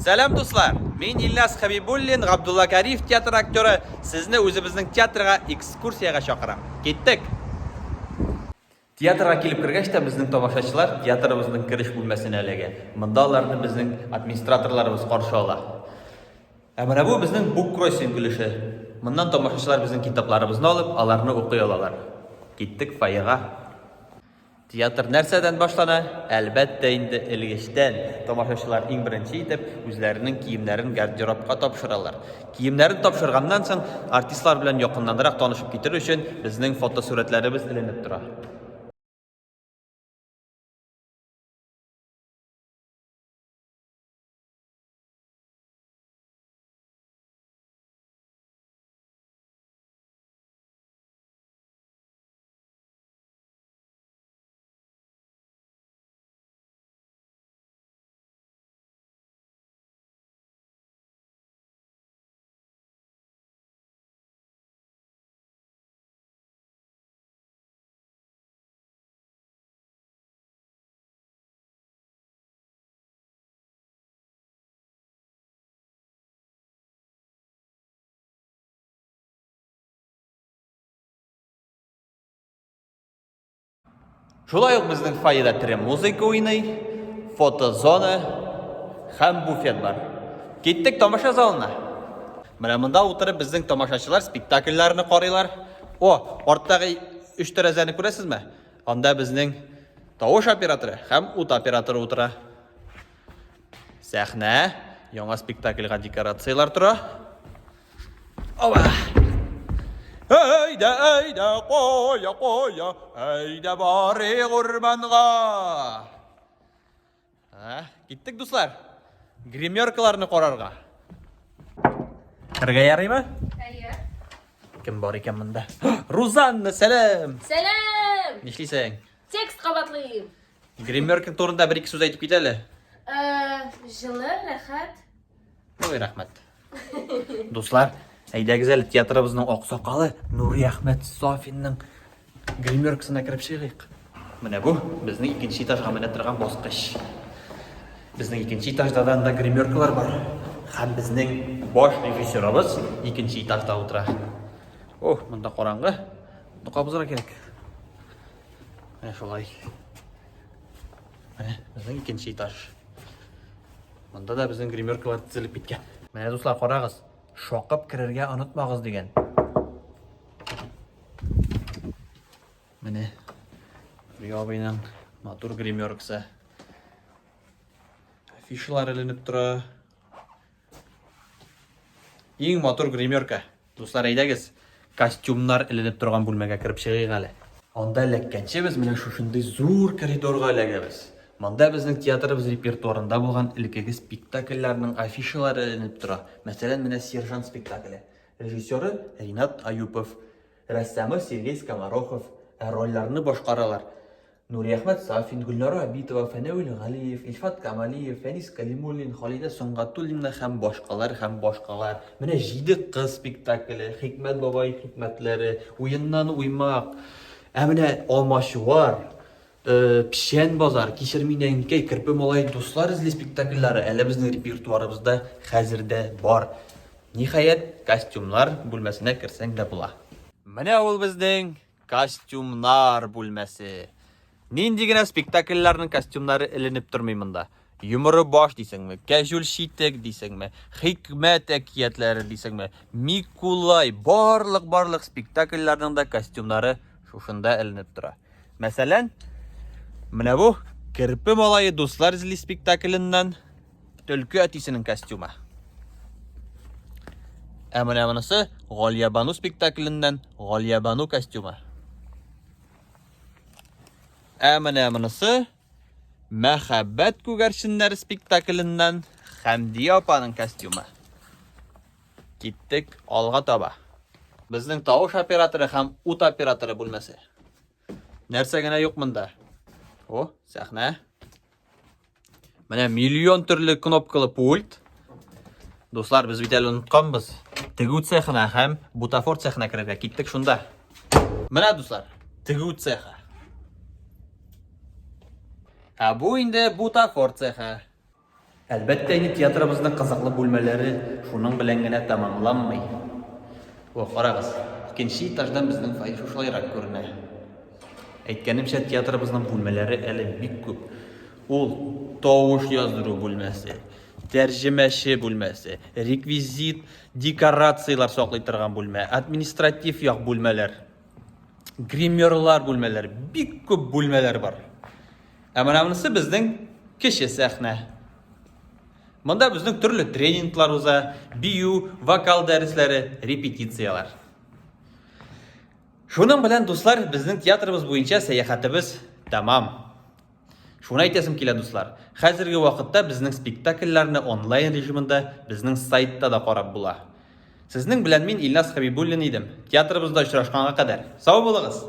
Сәлам, дуслар! Мин Илназ Хәбибуллин, Габдулла Кариев театр актеры. Сезне үзебезнең театрга экскурсиягә чакырам. Киттек! Театрга килеп кергәч тә безнең тамашачылар театрыбызның кереш бүлмәсенә эләгә. Монда аларны безнең администраторларыбыз каршы ала. Ә менә бу безнең буккроссинг өлеше. Моннан тамашачылар безнең китапларыбызны алып, аларны укый алалар. Киттек фойега. Театр нәрсәдән башлана? Әлбәттә инде, элгечтән. Тамашачылар иң беренче итеп үзләренең киемнәрен гардеробка тапшыралар. Киемнәрен тапшырганнан соң, артистлар белән якыннанрак танышып китер өчен безнең фотосурәтләребез эленеп тора. Шулай ук безнең фойеда тере музыка уйный, фотозона һәм буфет бар. Киттек тамаша залына. Менә монда утырып безнең тамашачылар спектакльләрне карыйлар. О, арттагы өч тәрәзәне күрәсезме? Анда безнең тавыш операторы һәм ут операторы утыра. Сәхнә, яңа спектакльгә декорацияләр тора. Оба! Әйдә, әйдә, кая, кая, әйдә барыйк урманга. Ә, киттек, дуслар. Гримеркаларны карарга. Керергә ярыймы? Әйе. Кем бар икән монда? Рузанна, сәлам! Сәлам! Нишлисең? Текст кабатлыйм. Гримерка турында бер-ике сүз әйтеп кит әле. Э, җылы, рәхәт. Ой, рәхмәт. Дуслар, әйдәгез әле театрыбызның аксакалы Нури Әхмәт Сафинның гримеркасына кереп чыгыйк. Менә бу безнең икенче этажга менә торган баскыч. Безнең икенче этажда да анда гримеркалар бар. Һәм безнең баш режиссерыбыз икенче этажда утыра. Ох, монда караңгы. Монда кабызырга кирәк. Менә шулай. Менә безнең икенче этаж. Монда да безнең гримеркалар тезелеп киткән. Менә дуслар, карагыз. Шакып керергә онытмагыз дигән. Менә Рио абыйның матур гримеркасы. Афишалар эленеп тора. Иң матур гримерка. Дуслар, әйдәгез, костюмнар эленеп торган бүлмәгә кереп чыгыйк әле. Анда эләккәнче без менә шушындый зур коридорга эләгәбез. Монда безнең театрыбыз репертуарында булган элеккеге спектакльләрнең афишалары эленеп тора. Мәсәлән, менә Сержант спектакле. Режиссеры Ринат Аюпов, рәссамы Сергей Скоморохов, ә рольләрне башкаралар Нуриәхмәт Сафин, Гөлнара Абитова, Фәнәвил Галиев, Илфат Камалиев, Фәнис Калимуллин, Халидә Сөнгатуллина һәм башкалар һәм башкалар. Менә Җиде кыз спектакле, Хикмәт бабай хикмәтләре, Уеннан уймак. Ә менә Алмачуар, э, Печән базар, Кичер мине әнкәй, Керпе малай, Дуслар эзли спектакльләре әле безнең репертуарыбызда хәзер дә бар. Ниһаять, костюмнар бүлмәсенә керсәң дә була. Менә ул безнең Костюмнар бүлмәсе. Нинди генә спектакльләрнең костюмнары эленеп тормый монда. Йомры баш дисеңме, кәҗүл читек дисеңме, хикмәт әкиятләре дисеңме, Микулай, барлык-барлык спектакльләрнең дә костюмнары шушында эленеп тора. Мәсәлән, менә бу Керпе малае дуслар эзли спектакленнән Төлке әтисенең костюмы. Ә менә монысы Галиябану спектакленнән Галиябану костюмы. Ә менә монысы Мәхәббәт күгәрченнәре спектакленнән Хәмдия апаның костюмы. Киттек алга таба. Безнең тавыш операторы һәм ут операторы бүлмәсе. Нәрсә генә юк монда. О, сәхнә. Менә миллион төрле кнопкалы пульт. Дуслар, без бит әле онытканбыз. Тегү цехына һәм бутафор цехына керергә киттек шунда. Менә, дуслар, тегү цехы. Ә бу инде бутафор цехы. Әлбәттә инде театрыбызның кызыклы бүлмәләре шуның белән генә тәмамланмый. О, карагыз, икенче этаждан безнең фойе шушылайрак күренә. Әйткәнемчә, театрыбызның бүлмәләре әле бик күп. Ул тавыш яздыру бүлмәсе, тәрҗемәче бүлмәсе, реквизит, декорацияләр саклый торган бүлмә, административ як бүлмәләр, гримерлар бүлмәләре, бик күп бүлмәләр бар. Ә менә монысы безнең кече сәхнә. Монда безнең төрле тренинглар уза, бию, вокал дәресләре, репетицияләр. Шуның белән, дуслар, безнең театрыбыз буенча сәяхәтебез тәмам. Шуны әйтәсем килә, дуслар, хәзерге вакытта безнең спектакльләрне онлайн режимында безнең сайтта да карап була. Сезнең белән мин Илназ Хәбибуллин идем. Театрыбызда очрашканга кадәр. Сау булыгыз!